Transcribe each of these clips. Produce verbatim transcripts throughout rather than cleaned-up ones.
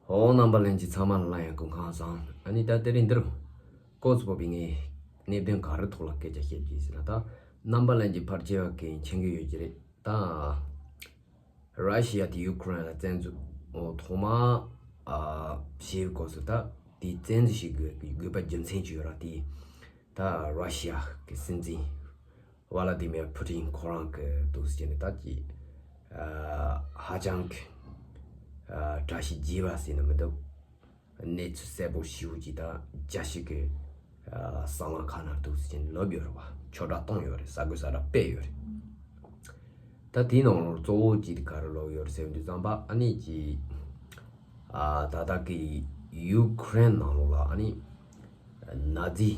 ཨོ། རྣམ་པ་ལྷན་རྒྱས་ཚང་མ་ལ་ཡང་སྐུ་ཁམས་བཟང་། ཨ་ནི་ད་དེ་རིང་འདིར་སྐོར་སྤོ་བའི་ངའི་གནད་དོན་ག་རེ་ཐོག་ལ་སྐད་ཆ་བཤད་ཀྱི་ཟེར་ན། ད་རྣམ་པ་ལྷན་རྒྱས་ཕལ་ཆེ་བ་གིས་མཁྱེན་གྱི་ཡོད་ཀྱི་རེད། ད་ར་ཤི་ཡ་དེ་ཡུ་ཁུ་རེན་ལ་བཙན་འཛུལ་ཐོག་མ་ཨ་བྱས་སྐབས་སུ། ད་དེ་བཙན་འཛུལ་བྱེད་དགོས་དགོས་པ་རྒྱུ་མཚན་ཅིག་ཡོད་ར། དེ་ད་ར་ཤི་ཡ་གི་སྲིད་འཛིན་ཝ་ལ་ཏི་མེར་ཕུ་ཏིན་ཁོ་རང་གི་འདུག་སེ་བྱས་ནས། ད་ཀྱི་ཨ་ཧ་ཅང་གི་ཨ་བཀྲ་ཤིས་རྗེས་མ་ཟེར་ན་མི་འདུག་གནས་ཚུལ་གསལ་པོ་ཞེ་པོ་ཅིག་ད་རྒྱལ་སྤྱི་གི་ཨ་གསང་བའི་ཁ་ནང་འདུག་སེ་བྱས་ནས་ལབ་ཡོད་རེད་པ། ཆོད་སྒྲིག་བཏང་ཡོད་རེད། ས་གོ་ས་གྲ་སྤེལ་ཡོད་རེད། ད་དེའི་ནང་ལོགས་གཙོ་བོ་གཅིག་དེ་ག་རེ་ལབ་ཡོད་རེད་ཟེར་དུས་ཙམ་པ། ཨ་ནི་ཀྱི་ཨ་ད་ལྟ་གི་ཡུ་ཁུ་རེན་ནང་ལོགས་ལ་ཨ་ནི་ནཱ་ཛི་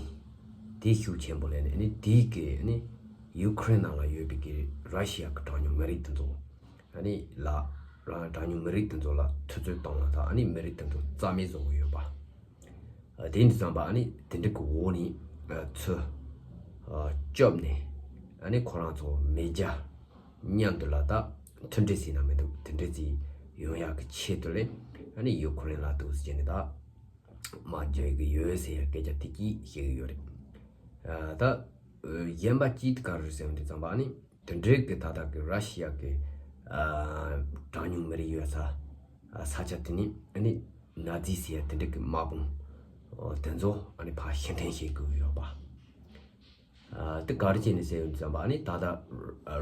དེ་ཤུགས་ཆེན་པོ་སླེབས་ནས། ཨ་ནི་དེའི་གི་ཨ་ནི་ཡུ་ཁུ་རེན་ནང་ལ་ཡོད་པའི་གི་ར་ཤི་ཡ་གི་གྲངས་ཉུང་མི་རིགས་དེ་ཚོ་ཨ་ནི་ལ་རང་གྲངས་ཉུང་མི་རིགས་དེ་ཚོ་ལ་ཐུབ་ཚོད་བཏང་བ་དང་། ཨ་ནི་མི་རིགས་དེ་ཚོ་རྩ་མེད་བཟོ་གི་ཡོད་པ། ཨ་དེ་འདི་ཙམ་པ་ཨ་ནི་དེ་འདྲ་གི་འོག་ནས་ཨ་ཚུར་ཨ་སྐྱོབ་ནས། ཨ་ནི་ཁོ་རང་ཚོ་མེ་རྒྱལ་མཉམ་དུ་ལ་ད་མཐུན་སྒྲིལ་ཟེར་ན་མི་འདུག་དེ་འདྲ་ཅིག་ཡོང་ཡག་གི་ཆེད་དུ་ལས། ཨ་ནི་ཡུ་ཁུ་རེན་ལ་འདུག་སེ་བྱས་ནས་ད་དམག་རྒྱག་གི་ཡོད་ཟེར་ཡ་སྐད་ཆ་དེ་གཅིག་བཤད་གི་ཡོད་རེད། ཨ་ད་གཞན་པ་གཅིག་དེ་ག་རེ་ཟེར་བ་འདི་ཙམ་པ། ཨ་ནི་དེ་འདྲའི་གི་ད་ལྟ་གི་ར་ཤི་ཡ་གི་ཨ་གྲངས་ཉུང་མི་རིགས་ཡོད་ས་ཨ་ས་ཆ་དེ་ནི་ཨ་ནི་ནཱ་ཛི་ཟེར་ཡ་དེ་འདྲ་གི་དམག་དཔུང་ཨ་དེ་ཚོ་ཨ་ནི་ཕར་ཕྱིར་འཐེན་བྱེད་དགོས་ཡོད་པ། ཨ་དེ་ག་རེ་བྱས་ནས་ཟེར་ཡོད་ཙམ་པ། ཨ་ནི་ད་ལྟ་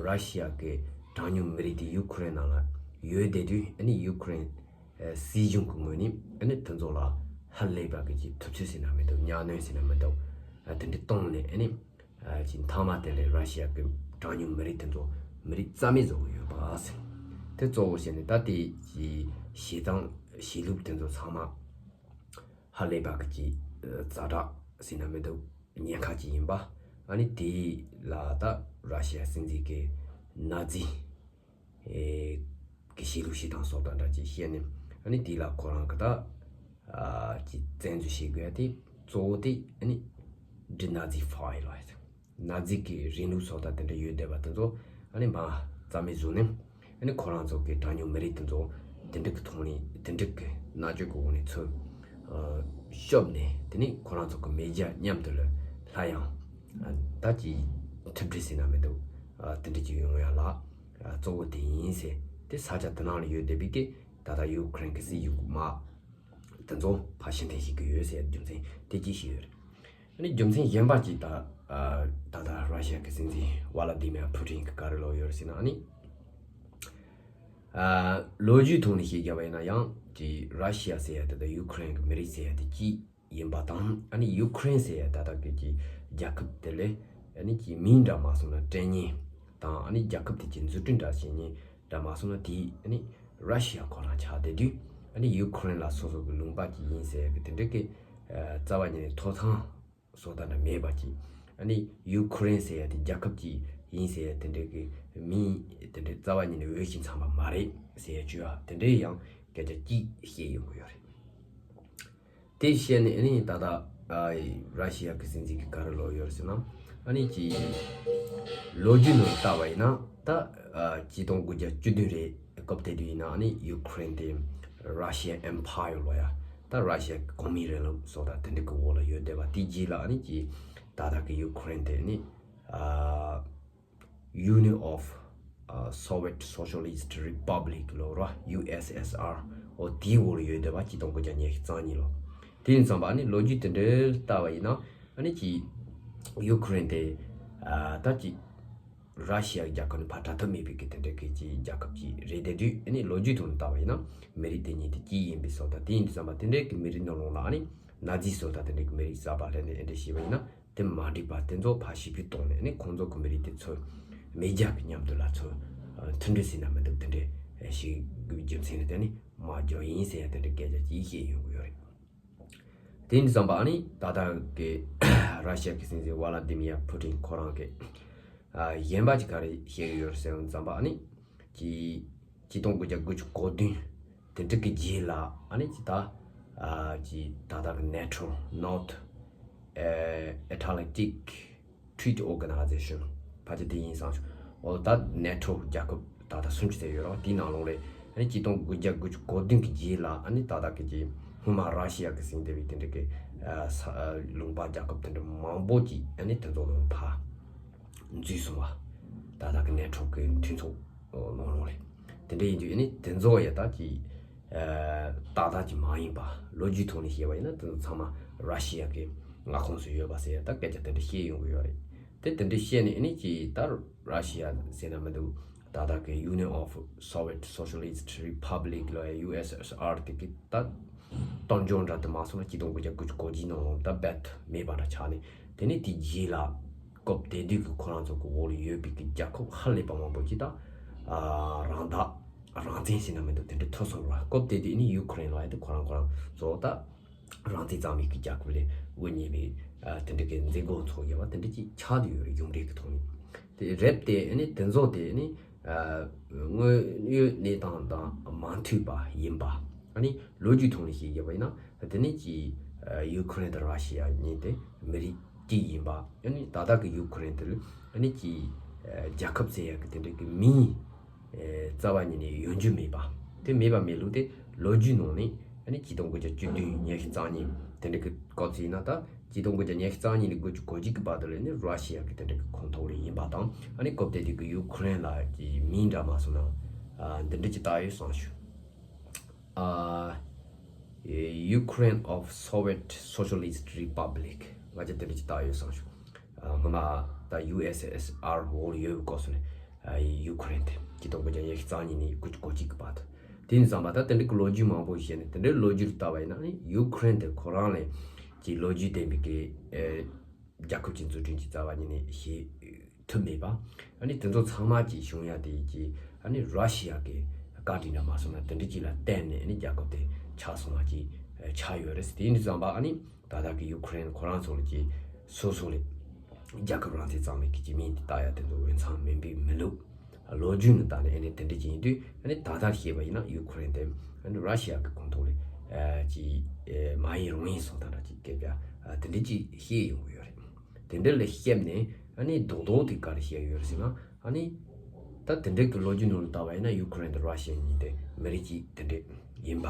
ར་ཤི་ཡ་གི་གྲངས་ཉུང་མི་རིགས་དེ་ཡུ་ཁུ་རེན་ནང་ལ་ཡོད་བསྡད་དུས། ཨ་ནི་ཡུ་ཁུ་རེན་ཨ་སྲིད་གཞུང་གི་ངོས་ནས་ཨ་ནི་དེ་ཚོ་ལ་ཧ་ལས་པ་གི་ཅིག་ཐུབ་ཚོད་ཟེར་ན་མི་འདུག་གཉའ་གནོན་ཟེར་ན་མི་འདུག་ཨ་དེ་འདྲ་བཏང་ནས། ཨ་ནི་ཨ་ཅིག་མཐའ་མ་དེ་ལས་ར་ཤི་ཡ་གི་གྲངས་ཉུང་མི་རིགས་དེ་ཚོ་མི་རིགས་རྩ་མེད་བཟོ་གི་ཡོད་པ་ཟེར། དེ་གཙོ་བོ་བྱས་ནས་ད་དེ་ཅིག་བྱེད་སྟངས་བྱེད་ལུགས་དེ་ཚོ་ཚང་མ་ཧ་ལས་པ་གི་ཅིག་ཛ་དྲག་ཟེར་ན་མི་འདུག་ཉེན་ཁ་ཅིག་ཡིན་པ། ཨ་ནི་དེ་ལ་ད་ར་ཤི་ཡ་སྲིད་འཛིན་གི་ནཱ་ཛི་ཨེ་གི་བྱེད་ལུགས་བྱེད་སྟངས་སོགས་དང་འདྲ་ཅིག་བཤད་ནས། ཨ་ནི་དེ་ལ་ཁོ་རང་གི་ད་ཨ་ཀྱི་བཙན་འཛུལ་བྱེད་དགོས་ཡ་དེ་གཙོ་བོ་དེ་ཨ་ནི་ཌི་ནཱ་ཛི་ཕའི་ལ་ནཱ་ཛི་གི་རིང་ལུགས་སོགས་དང་དེ་འདྲ་ཡོད་བསྡད་པ་དེ་ཚོ་ཨ་ནི་མར་རྩ་མེད་བཟོས་ནས། ཨ་ནི་ཁོ་རང་ཚོ་གི་གྲངས་ཉུང་མི་རིགས་དེ་ཚོ་དེ་འདྲ་གི་ཐོག་ནས་དེ་འདྲ་གི་མནར་གཅོད་གི་འོག་ནས་ཚུར་ཨ་སྐྱོབ་ནས། དེ་ནས་ཁོ་རང་ཚོ་གི་མེ་རྒྱལ་མཉམ་དུ་ལ་སླར་ཡང་ཨ་ད་ཅིག་མཐུན་སྒྲིལ་ཟེར་ན་མི་འདུག་ཨ་དེ་འདྲ་ཅིག་ཡོང་ཡ་ལ་ཨ་གཙོ་བོ་དེ་ཡིན་ཟེར། དེ་ས་ཆ་དེ་ནང་ལ་ཡོད་བསྡད་པའི་གི་ད་ལྟ་ཡུ་ཁུ་རེན་གི་སྲིད་གཞུང་གི་དམག་དེ་ཚོ་ཕར་ཕྱིར་འཐེན་བྱེད་ཀྱི་ཡོད་ཟེར་རྒྱུ་མཚན་དེ་གཅིག་ཞིག་ཡོད་རེད། ཨ་ནི་རྒྱུ་མཚན་གཞན་པ་ཅིག་ད་ཨ་ད་ལྟ་ར་ཤི་ཡ་གི་སྲིད་འཛིན་ཝ་ལ་ཏི་མེར་ཕུ་ཏིན་གི་ག་རེ་ལབ་ཡོད་རེད་ཟེར་ན། ཨ་ནི་ཨ་ལོ་རྒྱུས་ཐོག་ནས་བཤད་རྒྱུ་ཡིན་ན་ཡང་ཅིག་ར་ཤི་ཡ་ཟེར་ཡ་དེ་དང་ཡུ་ཁུ་རེན་གི་མི་རིགས་ཟེར་ཡ་དེ་གཅིག་ཡིན་པ་དང་། ཨ་ནི་ཡུ་ཁུ་རེན་ཟེར་ཡ་ད་ལྟ་གི་ཅིག་རྒྱལ་ཁབ་དེ་ལས་ཨ་ནི་ཅིག་མིང་འདྲ་མ་སོང་ན་དྲན་ཉེན་དང་། ཨ་ནི་རྒྱལ་ཁབ་དེ་ཅིག་འཛུགས་སྐྲུན་འདྲ་བྱེད་ཉེན་འདྲ་མ་སོང་ན། དེ་ཨ་ནི་ར་ཤི་ཡ་ཁོ་རང་ཆགས་བསྡད་དུས། ཨ་ནི་ཡུ་ཁུ་རེན་ལ་སོ་སོ་གི་ལུང་པ་ཅིག་ཡིན་ཟེར་གི་དེ་འདྲ་གི་ཨ་རྩ་བ་ཉིད་ནས་ཐོབ་ཐང་སོགས་དང་འདྲ་མེད་པ་ཅིག་ཨ་ནི་ཡུ་ཁུ་རེན་ཟེར་ཡ་དེ་རྒྱལ་ཁབ་ཅིག་ཡིན་ཟེར་ཡ་དེ་འདྲ་གི་མིང་དེ་འདྲ་རྩ་བ་ཉིད་ནས་འོས་ཤིང་འཚམས་པ་མ་རེད་ཟེར་ཡ་བཅོས་ཡ་དེ་འདྲའི་ཡང་སྐད་ཆ་ཅིག་བཤད་ཡོང་གི་ཡོད་རེད། དེ་བཤད་ནས་ཨ་ནི་ད་ལྟ་ཨ་ར་ཤི་ཡ་གི་སྲིད་འཛིན་གྱིས་ག་རེ་ལབ་ཡོད་ཟེར་ན། ཨ་ནི་ཅིག་ལོ་རྒྱུས་ནང་ལྟ་བ་ཡིན་ན། ད་ཨ་ཆིག་སྟོང་དགུ་བརྒྱ་བཅུ་བདུན་རེད། སྐབས་དེ་དུས་ཡིན་ན་ཨ་ནི་ཡུ་ཁུ་རེན་དེ་ར་ཤི་ཡ་ཨེམ་ཕ་ཡར་ལབ་ཡ། ད་ར་ཤི་ཡ་གི་གོང་མའི་རིང་ལུགས་སོགས་དང་དེ་འདྲ་གི་འོག་ལ་ཡོད་བསྡད་པ། དེའི་རྗེས་ལ་ཨ་ནི་ཅིག་ད་ལྟ་གི་ཡུ་ཁུ་རེན་དེ་ཨ་ནི་ཨ་Union of ཨ་Soviet Socialist Republic ལབ་ར། ཡུ་ཨེས་ཨེས་ཨར། འོ་དེའི་འོག་ལ་ཡོད་བསྡད་པ། ཆིག་སྟོང་དགུ་བརྒྱ་ཉི་ཤུ་རྩ་གཉིས་ལོ། དེ་ཡིན་ཙང་པ་ཨ་ནི་ལོ་རྒྱུས་དེ་འདྲ་ལྟ་བ་ཡིན་ན། ཨ་ནི་ཅིག་ཡུ་ཁུ་རེན་དེ་ཨ་ད་ཅིག་ར་ཤི་ཡ་རྒྱལ་ཁབ་ནས་ཕར་བྲལ་ཐབས་མེད་པའི་གི་དེ་འདྲ་གི་ཅིག་རྒྱལ་ཁབ་ཅིག་རེད་བསྡད་དུས། ཨ་ནི་ལོ་རྒྱུས་ཐོག་ནས་ལྟ་བ་ཡིན་ན་མི་རིགས་དེ་གཉིས་དེ་གཅིག་ཡིན་པའི་བཟོ་ལྟ་དེ་ཡིན་དུས་ཙམ་པ། དེ་འདྲའི་གི་མི་རིགས་ནང་ལོགས་ལ་ཨ་ནི་ནཱ་ཛི་སོགས་དང་དེ་འདྲའི་གི་མི་རིགས་གསར་པ་སླེབས་ནས་ཨེ་འདྲ་བྱས་པ་ཡིན་ན། དེ་མ་འགྲིག་པ་དེ་ཚོ་ཕར་ཞིབ་འཇུག་གཏོང་ནས། ཨ་ནི་ཁོང་ཚོ་གི་མི་རིགས་དེ་ཚོ་མེས་རྒྱལ་གི་མཉམ་དུ་ལ་ཚུར་མཐུན་སྒྲིལ་ཟེར་ན་མི་འདུག་དེ་འདྲའི་ཞིག་གི་རྒྱུ་མཚན་ནི་དེ་ནི་མ་འཇོག་ཡིན་ཟེར་ཡ་དེ་འདྲའི་སྐད་ཆ་ཅིག་བཤད་ཡོང་གི་ཡོད་རེད། དེ་ཡིན་དུས་ཙམ་པ་ཨ་ནི་ད་ལྟ་གི་ར་ཤི་ཡ་གི་སྲིད་འཛིན་ཝ་ལ་ཏི་མི་ཡ་ཕུ་ཏིན་ཁོ་རང་གིས་ཨ་གཞན་པ་ཅིག་ག་རེ་བཤད་ཀྱི་ཡོད་རེད་ཟེར་ཡོང་ཙམ་པ། ཨ་ནི་ཅི་ཆིག་སྟོང་དགུ་བརྒྱ་དགུ་བཅུ་གོ་བདུན་དེ་འདྲ་གི་རྗེས་ལ་ཨ་ནི་ཅི་ད་ཨ་ཅི་ད་ལྟ་གི་ནེ་ཊོ། North Atlantic Treaty Organization ཕལ་ཆེར་དེ་ཡིན་བསམ་བྱུང་། འོ་ད་ནེ་ཊོ་རྒྱལ་ཁབ་ད་ལྟ་སུམ་ཅུ་ཙམ་ཡོད་རེད་པ། དེའི་ནང་ལོགས་ལ་ ཨ་ནི་ཆིག་སྟོང་དགུ་བརྒྱ་དགུ་བཅུ་གོ་བདུན་གྱི་རྗེས་ལ་ཨ་ནི་ད་ལྟ་གི་ཀྱི་སྔོན་མ་ར་ཤི་ཡ་གི་ཟིན་བསྡད་པའི་དེ་འདྲ་གི་ཨ་ས་ཨ་ལུང་པ་རྒྱལ་ཁབ་དེ་འདྲ་མང་པོ་ཅིག་ཨ་ནི་དེ་ཚོ་ལ་ཕར་འཛུལ་སོང་བ། ད་ལྟ་གི་ནེ་ཊོ་གི་མཐུན་ཚོགས་ནང་ལོགས་ལ། དེ་འདྲ་ཡིན་དུས་ཨ་ནི་དེ་ཚོ་ཡ་ད་ཀྱི་ཨ་ཏག་ཏག་ཅིག་མ་ཡིན་པ། ལོ་རྒྱུས་ཐོག་ནས་བཤད་པ་ཡིན་ན་དེ་ཚོ་ཚང་མ་ར་ཤི་ཡ་གི་མངའ་ཁོངས་སུ་ཡོད་པ་ཟེར་ཡ་ད་སྐད་ཆ་དེ་འདྲ་བཤད་ཡོང་གི་ཡོད་རེད། དེ་དེ་འདྲ་བཤད་ནས་ཨ་ནི་ཀྱི་ད་ར་ཤི་ཡ་ཟེར་ན་མི་འདུག་ད་ལྟ་གི་Union of Soviet Socialist Republic ལ་ཡ་ཡུ་ཨེས་ཨེས་ཨར་དེ་གི་ད་གཏོར་འཇོག་འདྲ་དུ་མ་སོང་ན་ཆིག་སྟོང་དགུ་བརྒྱ་དགུ་བཅུ་གོ་གཅིག་ནང་ལ་ད་རྦད་མེད་པ་འདྲ་ཆགས་ནས། དེ་ནས་དེ་རྗེས་ལ་སྐབས་དེ་དུས་ཀྱི་ཁོ་རང་ཚོ་གི་འོག་ལ་ཡོད་པའི་གི་རྒྱལ་ཁབ་ཧ་ལས་པ་མང་པོ་ཅིག་ད་ཨ་རང་བདག་རང་བཙན་ཟེར་ན་མི་འདུག་དེ་འདྲ་ཐོབ་སོང་བ། སྐབས་དེ་དུས་ནི་ཡུ་ཁུ་རེན་ལ་ཡ་དེ་ཁོ་རང་ཁོ་རང་ཚོ་ད་རང་བཙན་གཙང་མའི་གི་རྒྱལ་ཁབ་ལས་དབུ་བརྙེས་པའི་ཨ་དེ་འདྲ་གི་མཛད་སྒོ་ཚོགས་ཡོད་པ་དེ་འདྲ་ཅིག་ཆགས་བསྡད་ཡོད་རེད། གཞུང་འབྲེལ་གི་ཐོག་ནས། དེ་རེད་དེ་ཨ་ནི་དེ་ཚོ་དེ་ཨ་ནི་ཨ་དངོས་ཡོད་གནས་སྟངས་དང་མ་མཐུན་པ་ཡིན་པ། ཨ་ནི་ལོ་རྒྱུས་ཐོག་ནས་བཤད་ཡོད་པ་ཡིན་ན་དེ་ནི་ཅི་ཨ་ཡུ་ཁུ་རེན་དང་ར་ཤི་ཡ་གཉིས་དེ་མི་རིགས་གཅིག་ཡིན་པ། ཨ་ནི་ད་ལྟ་གི་ཡུ་ཁུ་རེན་དེ་ཨ་ནི་ཅི་ཨ་རྒྱལ་ཁབ་ཟེར་ཡ་གི་དེ་འདྲ་གི་མིང་ཨེ་རྩ་བ་ཉིད་ནས་ཡོང་རྒྱུ་མེད་པ། དེ་མེད་པ་མེད་ལུགས་དེ་ལོ་རྒྱུས་ནང་ནས་ཨ་ནི་ཆིག་སྟོང་དགུ་བརྒྱ་བཅུ་བདུན་ཉི་ཤུ་རྩ་གཉིས་དེ་འདྲ་གི་སྐབས་སུ་ཡིན་ན། ད་ཆིག་སྟོང་དགུ་བརྒྱ་ཉི་ཤུ་རྩ་གཉིས་ནས་དགུ་བཅུ་གོ་གཅིག་གི་བར་དུ་ལ་ནི་ར་ཤི་ཡ་གི་དེ་འདྲ་གི་ཁོངས་གཏོགས་ལ་ཡིན་པ་དང་། ཨ་ནི་སྐབས་དེ་དུས་ཀྱི་ཡུ་ཁུ་རེན་ལ་གི་མིང་འདྲ་མ་སོང་ན་ཨ་འདི་འདྲ་ཅིག་བཏགས་ཡོད་བསམ་བྱུང་། ཨ་Ukraine of Soviet Socialist Republic ང་ཅག་དེ་འདྲ་ཅིག་བཏགས་ཡོད་བསམ་བྱུང་། ཨ་སྔོན་མ་ད་ཡུ་ཨེས་ཨེས་ཨར་འོག་ལ་ཡོད་པའི་སྐབས་སུ་ནས་ཨ་ཡུ་ཁུ་རེན་དེ་ཆིག་སྟོང་དགུ་བརྒྱ་ཉི་ཤུ་རྩ་གཉིས་ནས་དགུ་བཅུ་གོ་གཅིག་གི་བར་དུ། དེ་ཡིན་ཙང་མ་ད་དེ་འདྲ་གི་ལོ་རྒྱུས་མང་པོ་བཤད་ནས་དེ་འདྲའི་ལོ་རྒྱུས་ལ་བལྟ་བ་ཡིན་ན་ནི་ཡུ་ཁུ་རེན་དེ་ཁོ་རང་ལས་ཀྱི་ལོ་རྒྱུས་ལྡན་པའི་གི་ཨེ་རྒྱལ་ཁབ་ཀྱི་འཛུགས་སྐྲུན་གྱི་རྩ་བ་ཉིད་ནས་བྱེད་ཐུབ་མེད་པ། ཨ་ནི་དེ་ཚོ་ཚང་མ་གྱི་བྱུང་ཡ་དེ་གྱི་ཨ་ནི་ར་ཤི་ཡ་གི་བཀའ་དྲིན་འདྲ་མ་སོང་ན་དེ་འདྲ་ཅིག་ལ་བརྟེན་ནས་ཨ་ནི་རྒྱལ་ཁབ་དེ་ཆགས་སོང་བ་ཅིག་ཆགས་ཡོད་རེད། དེ་ཡིན་དུས་ཙམ་པ་ཨ་ནི་ད་ལྟ་གི་ཡུ་ཁུ་རེན་ཁོ་རང་ཚོ་ལ་ཀྱི་སོ་སོ་ལས་རྒྱལ་ཁབ་རང་བཙན་གཙང་མའི་གི་ཀྱི་མིང་དེ་བཏགས་ཡ་དེ་ཚོ་འོས་འཚམ་མིན་པའི་མི་ལུགས། ལོ་རྒྱུས་ནི་ད་ནི་ཨ་ནི་དེ་འདྲ་ཅིག་ཡིན་དུས། ཨ་ནི་ད་ལྟར་བཤད་པ་ཡིན་ན་ཡུ་ཁུ་རེན་དེ་ཨ་ནི་ར་ཤི་ཡ་གི་ཁོངས་གཏོགས་ལས་ཀྱི་མ་ཡིན་རུང་ཡིན་སོང་ད་འདྲ་ཅིག་སྐད་ཆ་དེ་འདྲ་ཅིག་བཤད་ཡོང་གི་ཡོད་རེད། དེ་འདྲ་ལ་བཤད་ནས་ཨ་ནི་རྡོག་རྡོག་དེ་ག་རེ་བཤད་ཡོད་རེད་ཟེར་ན། ཨ་ནི་ད་དེ་འདྲ་གི་ལོ་རྒྱུས་ནང་ལ་བལྟ་བ་ཡིན་ན་ཡུ་ཁུ་རེན་དང་ར་ཤི་ཡ་གཉིས་དེ་མི་རིགས་གཅིག་དེ་འདྲ་ཡིན་པ།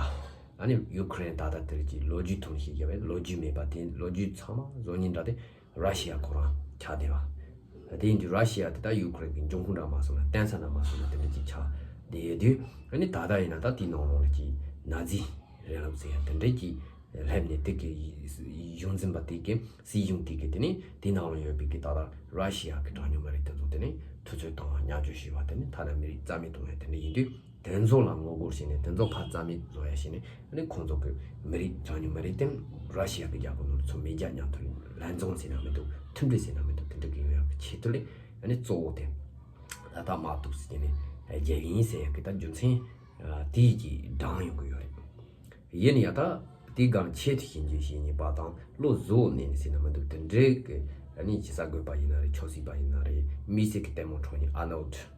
ཨ་ནི་ཡུ་ཁུ་རེན་ད་ལྟ་དེར་གྱི་ལོ་རྒྱུས་ཐོག་ནས་བཤད་ཡོད་པའི་ལོ་རྒྱུས་མེད་པ་དེ། ལོ་རྒྱུས་ཚང་མ་བཟོ་ཉིན་འདྲ་དེ་ར་ཤི་ཡ་ཁོ་རང་ཆགས་བསྡད་པ། དེ་ཡིན་དུས་ར་ཤི་ཡ་དེ་ད་ཡུ་ཁུ་རེན་གྱི་འབྱུང་ཁུངས་འདྲ་མ་སོང་ན་བརྟེན་ས་འདྲ་མ་སོང་ན་དེ་འདྲ་ཅིག་ཆགས་བསྡད་ཡོད་དུས། ཨ་ནི་ད་ལྟ་ཡིན་ན་ད་དེའི་ནང་ལོགས་ལ་ཀྱི་ན་ཛི་རིང་ལུགས་ཟེར་ཡ་དེ་འདྲ་ཅིག་སླེབས་ནས་དེ་གི་གཞུང་འཛིན་པ་དེ་གི་སྲིད་གཞུང་དེ་གི་དེ་ནས་དེའི་ནང་ལ་ཡོད་པའི་གི་ད་ལྟ་ར་ཤི་ཡ་གི་གྲངས་ཉུང་མི་རིགས་དེ་ཚོ་དེ་ནས་ཐུབ་ཚོད་དང་བརྙས་བཅོས་བྱས་པ། དེ་ནས་ཐ་ན་མི་རིགས་རྩ་མེད་གཏོང་ཡ་དེ་འདྲ་ཡིན་དུས། དེ་ཚོ་ལ་ངོ་རྒོལ་བྱས་ནས་དེ་ཚོ་ཕར་རྩ་མེད་བཟོ་ཡ་བྱས་ནས། ཨ་ནི་ཁོང་ཚོ་གི་མི་རིགས་གྲངས་ཉུང་མི་རིགས་དེ་ར་ཤི་ཡ་གི་རྒྱལ་ཁབ་ནང་ཚུར་མེད་རྒྱག་མཉམ་དུ་ལན་འཛོམས་ཟེར་ན་མི་འདུག་མཐུན་སྒྲིལ་ཟེར་ན་མི་འདུག་དེ་འདྲ་གི་ཡོང་ཡ་གི་ཆེད་དུ་ལས། ཨ་ནི་གཙོ་བོ་དེ་ད་ལྟ་མ་གཏོགས་ཟེར་ནས་རྒྱལ་ཡིན་ཟེར་ཡ་གི་ད་རྒྱུ་མཚན་དེ་གི་འབྲང་ཡོང་གི་ཡོད་རེད། ཡིན་ཡང་ད་དེའི་སྒང་ཆེད་དུ་ཞིབ་འཇུག་བྱེད་ཉེན་པ་དང་བློ་བཟོ་ནས་ནི་ཟེར་ན་མི་འདུག་དེ་འདྲའི་གི་ཨ་ནི་ཅི་གསར་འགོད་པ་ཡིན་ན་རེད། ཆབ་སྲིད་པ་ཡིན་ན་རེད། དམིགས་བསལ་གི་ལྟད་མོ་འཁྲབ་མཁན་ཨ་ནོལ་ཌི།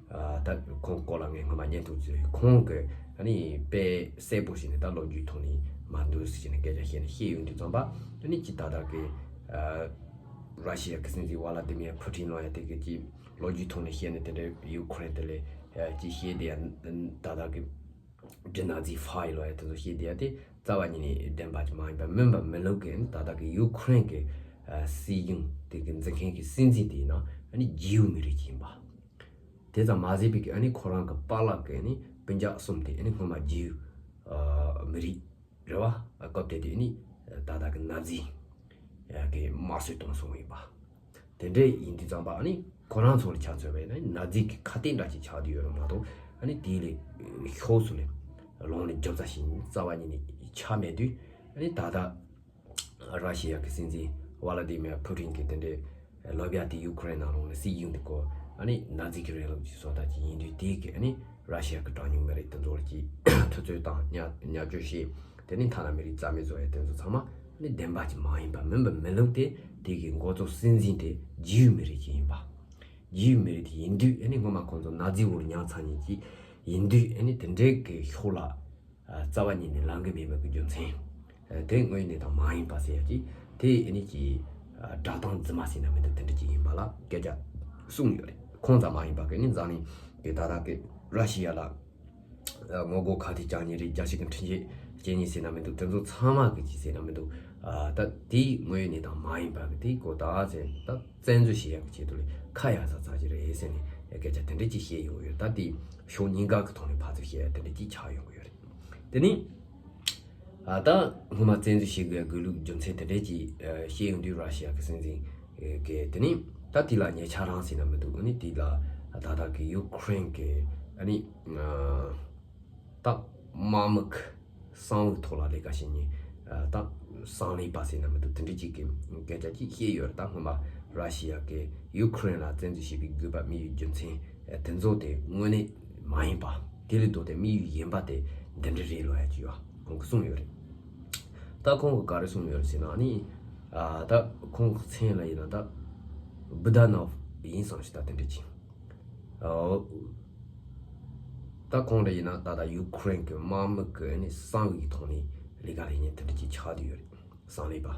ཨ་ད་ཁོང་སྐོར་ལ་ངས་སྔོན་མ་བརྙན་ཐུང་བཟོས་ཡོད། ཁོང་གི་ཨ་ནི་དཔེ་གསལ་པོ་ཞིག་ནི་ད་ལོ་རྒྱུས་ཐོག་ནས་མ་འདུག་ཟེར་ནས་སྐད་ཆ་བཤད་ནས་བཤད་ཡོང་དུས་ཙམ་པ། ཨ་ནི་ཅི་ད་ལྟ་གི་ཨ་ར་ཤི་ཡ་གི་སྲིད་འཛིན་ཝ་ལ་ཏི་མིར་ཕུ་ཊིན་ལབ་ཡ་དེ་གི་ཅི་ལོ་རྒྱུས་ཐོག་ནས་བཤད་ནས་དེ་འདྲའི་ཡུ་ཁུ་རེན་དེ་ལས་ཅི་བཤད་དེ་ཡ་ད་ལྟ་གི་ཌི་ན་ཛི་ཕའི་ལབ་ཡ་དེ་ཚོ་བཤད་དེ་ཡ་དེ་རྩ་བ་ཉིད་ནས་བདེན་པ་ཅིག་མ་ཡིན་པ་སྨོན་པ་མི་ལུགས་ཀྱི། ཨ་ནི་ད་ལྟ་གི་ཡུ་ཁུ་རེན་གྱི་ཨ་སྲིད་གཞུང་དེ་གི་འཛིན་མཁན་གྱི་སྲིད་འཛིན་དེ་ཡིན་ན་ཨ་ནི་ཇིའུ་མི་རིགས་ཅིག་ཡིན་པ། དེ་ཙམ་མ་ཟད་པའི་གི་ཨ་ནི་ཁོ་རང་གི་པཱ་ལགས་ཀྱི་ཨ་ནི་སྤུན་ཀྱག་གསུམ་དེ་ཨ་ནི་སྔོན་མ་ཇིའུ་ཨ་མི་རིགས་རེད་བ། སྐབས་དེ་དུས་ཨ་ནི་ད་ལྟ་གི་ན་ཛི་ཡ་གི་དམར་གསོད་གཏོང་སོང་ཡིན་པ། དེ་འདྲ་ཡིན་དུས་ཙམ་པ་ཨ་ནི་ཁོ་རང་ཚོ་ལ་ཆ་མཚོན་པ་ཡིན་ན་ན་ཛི་གི་ཁ་གཏད་འདྲ་ཅིག་ཆགས་བསྡད་ཡོད་རེད་མ་གཏོགས། ཨ་ནི་དེ་ལས་ཤོག་སུ་ལས་ལོང་ལས་རྒྱབ་རྩ་ཞིག་རྩ་བ་ཉིད་ནས་ཆགས་མེད་དུས། ཨ་ནི་ད་ལྟ་ར་ཤི་ཡ་གི་སྲིད་འཛིན་ཝ་ལ་ཏི་མེར་ཕུ་ཏིན་གྱི་དེ་འདྲའི་ལབ་ཡ་དེ་ཡུ་ཁུ་རེན་ནང་ལོགས་ལ་སྲིད་གཞུང་དེ་ཀོ་ཨ་ནི་ན་ཛི་གི་རིང་ལུགས་ཀྱི་བཟོ་ལྟ་ཅིག་ཡིན་དུས། དེ་གི་ཨ་ནི་ར་ཤི་ཡ་གི་གྲངས་ཉུང་མི་རིགས་དེ་ཚོ་ལ་ཅིག་ཐུབ་ཚོད་དང་བརྙས་བརྙས་བཅོས་བྱས། དེ་ནི་ཐ་ན་མི་རིགས་རྩ་མེད་བཟོ་ཡ་དེ་ཚོ་ཚང་མ་ནི་བདེན་པ་ཅིག་མ་ཡིན་པ་སྨོན་པ་མི་ལུགས་ཏེ། དེ་གི་འགོ་གཙོ་སྲིད་འཛིན་དེ་ཇིའུ་མི་རིགས་ཅིག་ཡིན་པ། ཇིའུ་མི་རིགས་དེ་ཡིན་དུས་ཨ་ནི་སྔོན་མ་ཁོང་ཚོ་ན་ཛི་འོག་ལ་མྱངས་ཚར་མཁན་ཅིག་ཡིན་དུས། ཨ་ནི་དེ་འདྲའི་གི་ཤོག་ལ་རྩ་བ་ཉིད་ནས་ལངས་གི་མེད་པའི་གི་རྒྱུ་མཚན་དེ་དངོས་ཡོད་གནས་སྟངས་མ་ཡིན་པ་ཟེར་ཡ་ཅིག་དེ་ཨ་ནི་ཀྱི་སྒྲ་གདངས་རྫུན་མ་ཟེར་ན་མི་འདུག་དེ་འདྲ་ཅིག་ཡིན་པ་ལ་སྐད་ཆ་གསུངས་ཡོད་རེད། ཁོང་ཙམ་མ་ཡིན་པ་གི་ཨ་ནི་འཛམ་གླིང་གི་ད་ལྟ་གི་ར་ཤི་ཡ་ལ་ ངོ་རྒོལ་ཁ་གཏད་བཅག་མཁན་རེད། རྒྱལ་སྤྱི་གི་འཕྲིན་ཆས་སྤྱད་མཁན་ཟེར་ན་མི་འདུག་དེ་ཚོ་ཚང་མ་གི་ཅིག་ཟེར་ན་མི་འདུག་ད་དེའི་དངོས་ཡོད་གནས་སྟངས་མ་ཡིན་པ་གི་དེ་གོ་ད་ཟེར་ད་བཙན་འཛུལ་བྱེད་ཡག་གི་ཆེད་དུ་ལས་ཁ་ཡ་ས་ཚ་ཅིག་རེད་ཟེར་ནས་སྐད་ཆ་དེ་འདྲ་ཅིག་བཤད་ཡོང་གི་ཡོད། ད་དེ་ཕྱོགས་གཉིས་ཀ་གི་ཐོག་ནས་ཕར་ཚུར་བཤད་ཡ་དེ་འདྲ་ཅིག་ཆགས་ཡོང་གི་ཡོད་རེད། དེ་ནི། ཨ་ད་སྔོན་མ་བཙན་འཛུལ་བྱེད་དགོས་དགོས་ལུགས་རྒྱུ་མཚན་དེ་འདྲས་ཀྱིས་བཤད་ཡོང་དུས་ར་ཤི་ཡ་གི་སྲིད་འཛིན་གི་དེ་ནི་ད་དེ་ལ་ཉེ་ཆར་རང་ཟེར་ན་མི་འདུག་ཨ་ནི་དེ་ལ་ད་ལྟ་གི་ཡུ་ཁུ་རེན་གི་ཨ་ནི་ད་དམག་མི་གི་གསང་བའི་ཐོག་ལ་ལས་ཀ་བྱེད་མཁན་ད་གསང་ལས་པ་ཟེར་ན་མི་འདུག་དེ་འདྲས་ཅིག་གི་སྐད་ཆ་ཅིག་བཤད་ཡོད་རེད། ད་སྔོན་མ་ར་ཤི་ཡ་གི་ཡུ་ཁུ་རེན་ལ་བཙན་འཛུལ་བྱེད་པའི་དགོས་པ་དམིགས་ཡུལ་རྒྱུ་མཚན་དེ་ཚོ་དེ་དངོས་གནས་མ་ཡིན་པ། དེ་ལས་ལྡོག་སྟེ་དམིགས་ཡུལ་ཡིན་པ་དེ་འདི་འདྲ་རེད་ལོ་ཡ་ཅིག་ཡོད་ཁོང་གིས་གསུངས་ཡོད་རེད། ད་ཁོང་གིས་ག་རེ་གསུངས་ཡོད་རེད་ཟེར་ན་ནི། ཨ་ད་ཁོང་གི་མཚན་ལ་ཡིན་ན་ད་བུ་དྷ་ནོབ་ཡིན་བསམ་ཞིག་ད་དེ་འདྲ་ཅིག་ཨོ། ད་ཁོང་འདྲ་ཡིན་ན་ད་ལྟ་ཡུ་ཁུ་རེན་གྱི་དམག་མི་གི་ནི་གསང་བའི་ཐོག་ནས་ལས་ཀ་ལས་མཁན་དེ་འདྲ་ཅིག་ཆགས་བསྡད་ཡོད་རེད། གསང་ལས་པ།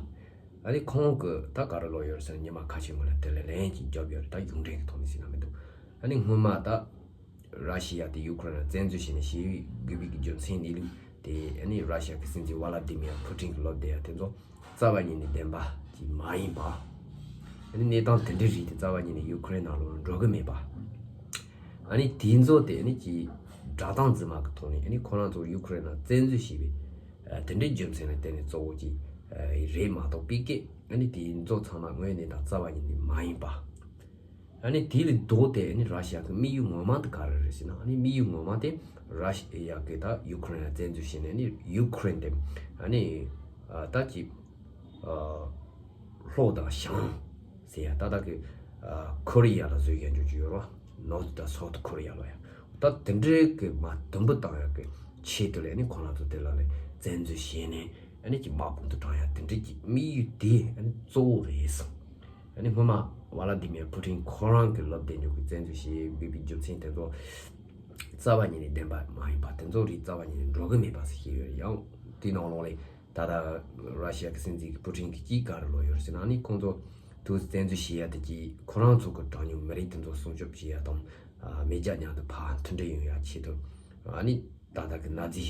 ཨ་ནི་ཁོང་གི་ད་ག་རེ་ལོ་ཡོད་རེད་ཟེར་ན་ཉི་མ་ཁ་ཤས་སྔོན་ལ་དེ་ལས་ལན་ཅིག་བརྒྱབ་ཡོད་རེད། ད་གཞུང་འབྲེལ་གྱི་ཐོག་ནས་ཟེར་ན་མི་འདུག་ཨ་ནི་སྔོན་མ་ད་ར་ཤི་ཡ་དེ་ཡུ་ཁུ་རེན་ལ་བཙན་འཛུལ་བྱས་ནས་བྱེད་དགོས་པའི་རྒྱུ་མཚན་གནས་ལུགས་དེ་ཨ་ནི་ར་ཤི་ཡ་གི་སྲིད་འཛིན་ཝ་ལ་དི་མི་ཡ་ཕུ་ཏིན་གྱིས་ལབ་བསྡད་ཡ་དེ་ཚོ་རྩ་བ་ཉིད་ནས་བདེན་པ་ཅིག་མ་ཡིན་པ། ཨ་ནི་གནས་སྟངས་དེ་འདྲའི་རིགས་དེ་རྩ་བ་ཉིད་ནས་ཡུ་ཁུ་རེན་ནང་ལོགས་ལ་འགྲོ་གི་མེད་པ། ཨ་ནི་དེའི་མཛོ་དེ་ཨ་ནི་ཀྱི་དགྲ་སྟངས་འཛིན་མ་གི་ཐོག་ནས་ཨ་ནི་ཁོ་རང་ཚོ་ཡུ་ཁུ་རེན་ལ་བཙན་འཛུལ་བྱས་པའི་ཨ་དེ་འདྲའི་རྒྱུ་མཚན་ལ་བརྟེན་ནས་གཙོ་བོ་ཅིག་ཨ་རེད་མ་གཏོགས་པའི་སྐད་ཨ་ནི་དེའི་མཛོ་ཚང་མ་དངོས་གནས་དང་རྩ་བ་ཉིད་ནས་མ་ཡིན་པ། ཨ་ནི་དེ་ལས་ལྡོག་སྟེ་ཨ་ནི་ར་ཤི་ཡ་གི་དམིགས་ཡུལ་ངོ་མ་དེ་ག་རེ་རེད་ཟེར་ན། ཨ་ནི་དམིགས་ཡུལ་ངོ་མ་དེ་ར་ཤི་ཡ་གི་ད་ཡུ་ཁུ་རེན་ལ་བཙན་འཛུལ་བྱས་ནས་ཨ་ནི་ཡུ་ཁུ་རེན་དེ་ཨ་ནི་ཨ་ད་ཅི་ཨ་ལྷོ་དང་བྱང་ཟེར་ཡ་ད་ད་གི་ཨ་ཁོ་རི་ཡ་ལ་བཟོས་ཡ་འཇོག་གི་ཡོད་རོ། North དང་South Korea ལ་ཡ་ད་དེ་འདྲའི་གི་མ་དུམ་བུ་བཏང་ཡ་གི་ཆེད་དུ་ལས་ཨ་ནི་ཁོ་རང་ཚོ་དེ་ལ་ལས་བཙན་འཛུལ་བྱས་ནས་ཨ་ནི་ཅི་དམག་དཔུང་དུ་དྲངས་ཡ་དེ་འདྲའི་གི་དམིགས་ཡུལ་དེ་ཨ་ནི་གཙོ་བོ་རེད་ཟེར། ཨ་ནི་སྔོན་མ་ཝ་ལ་དི་མིར་ཕུ་ཏིན་ཁོ་རང་གི་ལབ་བདེ་འཇོག་གི་བཙན་འཛུལ་བྱེད་དགོས་པའི་རྒྱུ་མཚན་དེ་ཚོ་རྩ་བ་ཉིད་ནས་བདེན་པ་མ་ཡིན་པ། དེ་ཚོ་རིགས་རྩ་བ་ཉིད་ནས་འགྲོ་གི་མེད་པ་ཟེར་བཤད་ཡོད་རེད། ཡང་དེའི་ནང་ལོགས་ལས་ད་ལྟ་ར་ཤི་ཡ་གི་སྲིད་འཛིན་གྱི་ཕུ་ཏིན་གྱི་ཅིག་ག་རེ་ལོ་ཡོད་རེད་ཟེར་ན། ཨ་ནི་ཁོང་ཚོ་དུས་བཙན་འཛུལ་བྱེད་ཡ་དེ་ཀྱིས་ཁོ་རང་ཚོ་གི་གྲངས་ཉུང་མི་རིགས་དེ་ཚོ་སྲུང་སྐྱོབ་བྱེད་ཡ་དང་མེས་རྒྱལ་མཉམ་དུ་ཕར་མཐུན་སྒྲིལ་ཡོང་ཡ་ཆེད་དུ་ཨ་ནི་ད་ལྟ་གི་ན་ཛི་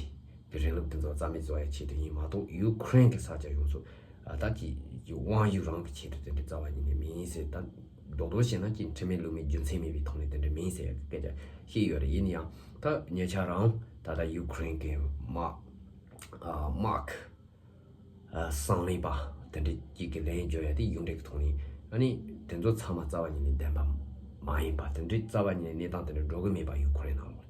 གི་རིང་ལུགས་དེ་ཚོ་རྩ་མེད་བཟོ་ཡ་ཆེད་དུ་ཡིན་མ་གཏོགས་ཡུ་ཁུ་རེན་གྱི་ས་ཆ་ཡོངས་སུ་ཨ་ད་ཀྱི་དབང་ཡུལ་རང་གི་ཆེད་དུ་དེ་འདྲ་རྩ་བ་ཉིད་ནས་མིན་ཟེར། ད་རྡོག་རྡོག་བཤད་ན་ཀྱི་ཁྲེལ་མེད་ལུགས་མེད་རྒྱུ་མཚན་མེད་པའི་ཐོག་ནས་དེ་འདྲ་མིན་ཟེར་ཡ་གི་སྐད་ཆ་བཤད་ཡོད་རེད། ཡིན་ཡང་ད་ཉེ་ཆར་རང་ད་ལྟ་ཡུ་ཁུ་རེན་གྱི་དམག་ཨ་དམག་གསང་ལས་པ་དེ་འདྲ་གཅིག་གི་ལན་བརྗོད་ཡ་དེ་ཡུན་རིང་གི་ཐོག་ནས་ཨ་ནི་དེ་ཚོ་ཚང་མ་རྩ་བ་ཉིད་ནས་བདེན་པ་མ་ཡིན་པ། དེ་འདྲའི་རྩ་བ་ཉིད་ནས་གནས་སྟངས་དེ་འདྲ་འགྲོ་གི་མེད་པ། ཡུ་ཁུ་རེན་ནང་ལོགས་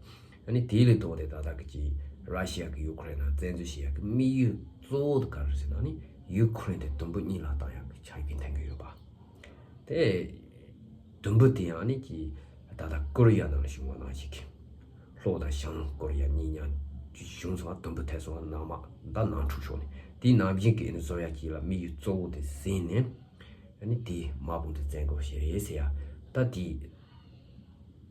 ཨ་ནི་དེ་ལས་ལྡོག་སྟེ་ད་ལྟ་གི་ཅིག་ར་ཤི་ཡ་གི་ཡུ་ཁུ་རེན་ནང་བཙན་འཛུལ་བྱེད་ཡ་གི་དམིགས་ཡུལ་གཙོ་བོ་དེ་ག་རེ་ཟེར་ན། ཨ་ནི་ཡུ་ཁུ་རེན་དེ་དུམ་བུ་གཉིས་ལ་བཏང་ཡ་གི་ཆ་རྐྱེན་འཐེན་གི་ཡོད་པ། དེ་དུམ་བུ་དེ་ཡང་ནི་ཀྱི་ད་ལྟ་ཀོ་རི་ཡ་ནང་ལ་བྱུང་བ་ནང་བཞིན་གྱི་ལྷོ་དང་བྱང་ཀོ་རི་ཡ་གཉིས་མཉམ་བྱུང་སོང་བ། དུམ་བུ་ཐེབས་སོང་བ་ནང་མ་ད་ནང་འཁྲུག་ཤོར་ནས་དེའི་ནང་བཞིན་གྱི་ཨ་ནི་བཟོ་ཡ་གཅིག་ལ་དམིགས་ཡུལ་གཙོ་བོ་དེ་ཟིན་ནས་ཨ་ནི་དེའི་དམག་དཔུང་དེ་བཙན་འགོག་བྱས་རེད་ཟེར་ཡ། ད་དེའི་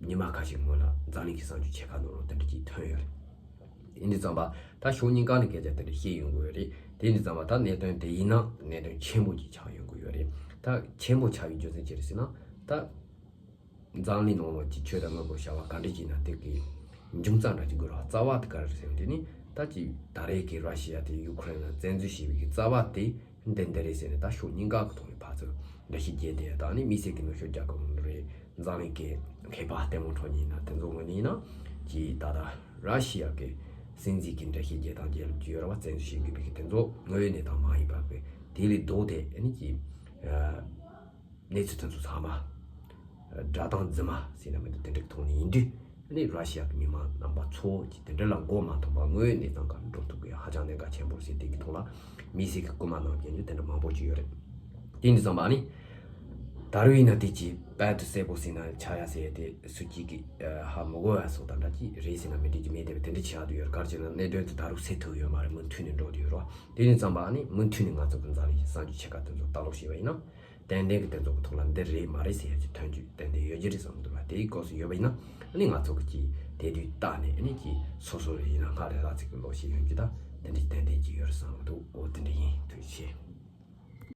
ཉི་མ་ཁ་ཤས་སྔོན་ལ་འཛམ་གླིང་གི་གསར་འགྱུར་ཆེ་ཁག་ནང་ལ་དེ་འདྲ་ཅིག་ཐོན་ཡོད་རེད། ཡིན་དུས་ཙམ་པ་ད་ཕྱོགས་གཉིས་ཀ་ནས་སྐད་ཆ་དེ་འདྲ་བཤད་ཡོང་གི་ཡོད་རེད། དེ་ཡིན་དུས་ཙམ་པ་ད་གནད་དོན་དེ་ཡིན་ན་གནད་དོན་ཆེན་པོ་ཅིག་ཆགས་ཡོང་གི་ཡོད་རེད། ད་ཆེན་པོ་ཆགས་པའི་རྒྱུ་མཚན་ཅི་རེད་ཟེར་ན། ད་འཛམ་གླིང་ནང་ལོགས་ཀྱི་ཆོས་དང་དངོས་པོར་བྱ་བ་ག་འདྲ་ཅིག་ན་དེ་གི་འབྱུང་རྩ་འདྲ་ཅིག་དགོས་ར། རྩ་བ་དེ་ག་རེ་རེད་ཟེར་ན། དེ་ནི་ད་ཅིག་ད་རེས་ཀྱི་ར་ཤི་ཡ་དེ་ཡུ་ཁུ་རེན་ལ་བཙན་འཛུལ་བྱས་པའི་གི་རྩ་བ་དེ་འདི་འདི་རེད་ཟེར་ནས་ད་ཕྱོགས་གཉིས་ཀ་གི་ཐོག་ནས་ཕར་ཚུར་འགྲེལ་བཤད་རྒྱག་བསྡད་ཡ། ད་ནི་དམིགས་བསལ་གྱི་ནུབ་ཕྱོགས་རྒྱལ་ཁབ་རེད། འཛམ་གླིང་གི་མཁས་པ་ལྟད་མོ་འཕྲོ་མཁན་ཡིན་ན་དེ་ཚོ་ངོས་ནས་ཡིན་ན་ཅིག་ད་ལྟ་ར་ཤི་ཡ་གི་སྲིད་འཛིན་གྱི་འགྲེལ་བཤད་རྒྱག་སྟངས་རྒྱལ་ལ་རྒྱུ་ཡོད་ར་བ། བཙན་འཛུལ་བྱེད་དགོས་པའི་གི་དེ་ཚོ་དངོས་ཡོད་གནས་སྟངས་མ་ཡིན་པ་གི་དེ་ལས་ལྡོག་སྟེ་ཨ་ནི་ཅིག་གནས་ཚུལ་དེ་ཚོ་ཚང་མ་སྒྲ་གདངས་རྫུན་མ་ཟེར་ན་མི་འདུག་དེ་འདྲའི་ཐོག་ནས་ཡིན་དུས་ཨ་ནི་ར་ཤི་ཡ་གི་མི་མང་རྣམ་པ་ཚོ་ཅིག་དེ་འདྲ་ལ་མགོ་མ་འཐོམས་པ་དངོས་ཡོད་གནས་སྟངས་སྒང་འགྲོ་ཐུབ་ཀྱི་ཧ་ཅང་གནད་འགག་ཆེན་པོ་རེད་ཟེར། དེ་གི་ཐོག་ལ་དམིགས་བསལ་གྱི་སྐུལ་མ་གནང་མཁན་དེ་འདྲ་མང་པོ་ཅིག་ཡོད་རེད། དེ་ཡིན་དུས་ཙམ་པ་ཨ་ནི་ད་རུང་ཡིན་ན་དེ་ཅིག་དཔལ་དུ་གསལ་པོ་ཟེར་ན་ཆགས་ཡ་ཟེར་ཡ་དེ་སུ་གཅིག་གིས་ཧ་མི་གོ་ཡ་སོགས་དང་འདྲ་ཅིག་རེད་ཟེར་ན་མི་འགྲིག་གི་མེད་དེ་བས་དེ་འདྲ་ཆགས་བསྡད་ཡོད། ག་རེ་བྱས་ན་གནད་དོན་དེ་ད་རུང་སེལ་ཐུབ་ཡོད་མ་རེད། མུ་མཐུད་ནས་འགྲོ་བསྡད་ཡོད་རེད། དེ་ཡིན་ཙམ་པ་ཨ་ནི་མུ་མཐུད་ནས་ང་ཚོ་གི་འཛམ་གླིང་གི་གསར་འགྱུར་ཆེ་ཁག་དེ་ཚོ་ལྟ་ཀློག་བྱས་པ་ཡིན་ན། ཏན་ཏན་གྱི་དེ་ཚོ་གི་ཐོག་ལ་འདི་རེད་མ་རེད་ཟེར་ཡ་ཅིག་ཐོན་རྒྱུ་ཏན་ཏན་ཡོད་ཀྱི་རེད་བསམ་གི་འདུག་ལ། དེའི་སྐབས་སུ་ཡོད་པ་ཡིན་ན་ཨ་ནི་ང་ཚོ་གི་ཅིག་དེ་དུས་བལྟས་ནས་ཨ་ནི་ཅིག་སོ་སོ་རེ་ཡིན་ན་སྔར་ལས་ལྷག་ཅིག་གི་ཀློག་ཤེས་ཡོང་རྒྱུ་ད་དེ་འདྲ་ཏན་ཏན་ཅིག་ཡོད་རེད་བསམ་གི་འདུག་འོ་དེ་འདྲ་ཡིན། ཐུགས་རྗེ་ཆེ།